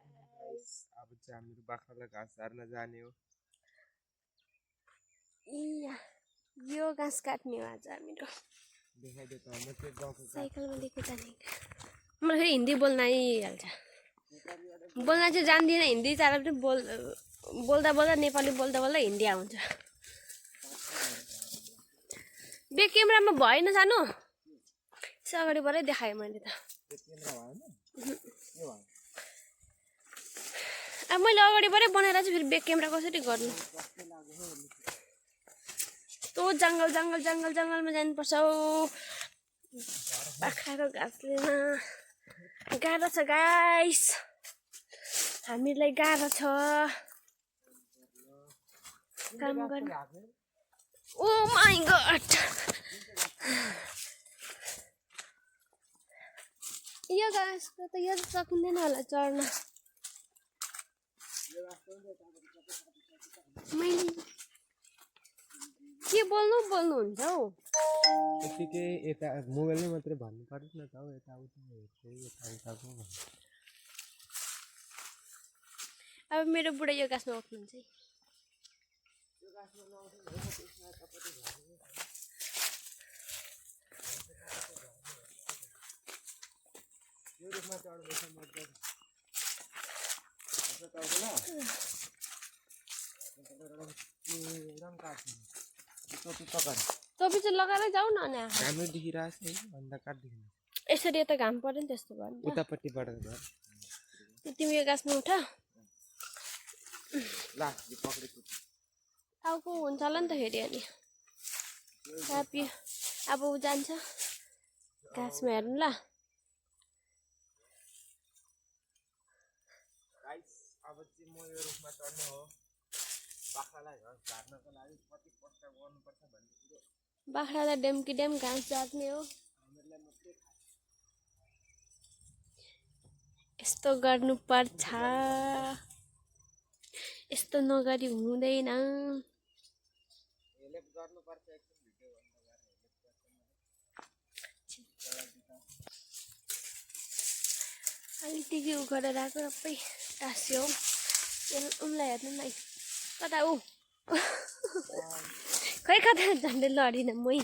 Guys अब चाहिँ हामीहरू बाख्रालाई घाँस झार्न जाने हो। यो घाँस काट्ने हो आज हामीहरू। देखाइदियो त हाम्रो चाहिँ गाउँको साइकलमा लिएको जाने। मलाई फेरि हिन्दी बोल्न आइहाल्छ। बोल्न चाहिँ जान्दिनँ हिन्दी, तर पनि बोल्दा बोल्दा नेपाली बोल्दा बोल्दा हिन्दी आउँछ। ब्याक क्यामेरामा भएन सानो, यसो अगाडिबाटै देखाएँ मैले त। अब मैले अगाडिबाटै बनाएर चाहिँ फेरि ब्याक क्यामेरा कसरी गर्नु? तो जङ्गल जङ्गल जङ्गल जङ्गलमा जानुपर्छ हौ बाख्राको घाँस लिन। गाह्रो छ गाइस, हामीलाई गाह्रो छ काम गर्न। ओ माई गॉड, यो घाँसको त यो सकिँदैन होला चढ्न। मैले के बोल्नुहुन्छ हौ? यतिकै यता मोबाइलमै मात्रै भन्नु पर्छ न त हौ, यताउता हेर्दै यताउताको भन्नु। अब मेरो बुढा यो घाँसमा उठ्नुहुन्छ है। यो रुखमा चढ्दैछ मज्जा टोपी चाहिँ लगाएरै जाऊ न। राम्रो देखिरहेको छ है, अन्धकार देखिन्छ। यसरी यता घाम पर्यो नि, त्यस्तो भयो नि त। उतापट्टिबाट घर तिमी यो घाँसमा उठ। ला यो पक्रेको टाउको हुन्छ होला नि त फेरि। अनि सापी अब ऊ जान्छ घाँसमा हेर्नु ल। गाइस अब चाहिँ म यो रुखमा चढ्ने हो। बाख्रालाई घाँस झार्नको लागि कति कष्ट गर्नुपर्छ भन्ने कुरो। बाख्रालाई डेमकी डेम घाँस झार्ने हो। हामीहरूलाई मात्रै थाहा। यस्तो गर्नुपर्छ, यस्तो नगरी हुँदैन। हेल्प गर्नुपर्छ एकछिन भिडियो भन्दा गएर हेल्प गर्छ मलाई। अलिकति उ गरेर आएको सबै टाँस्यो। उनलाई हेर्नु न कता ऊ खै कता झन्डै लडिन मै।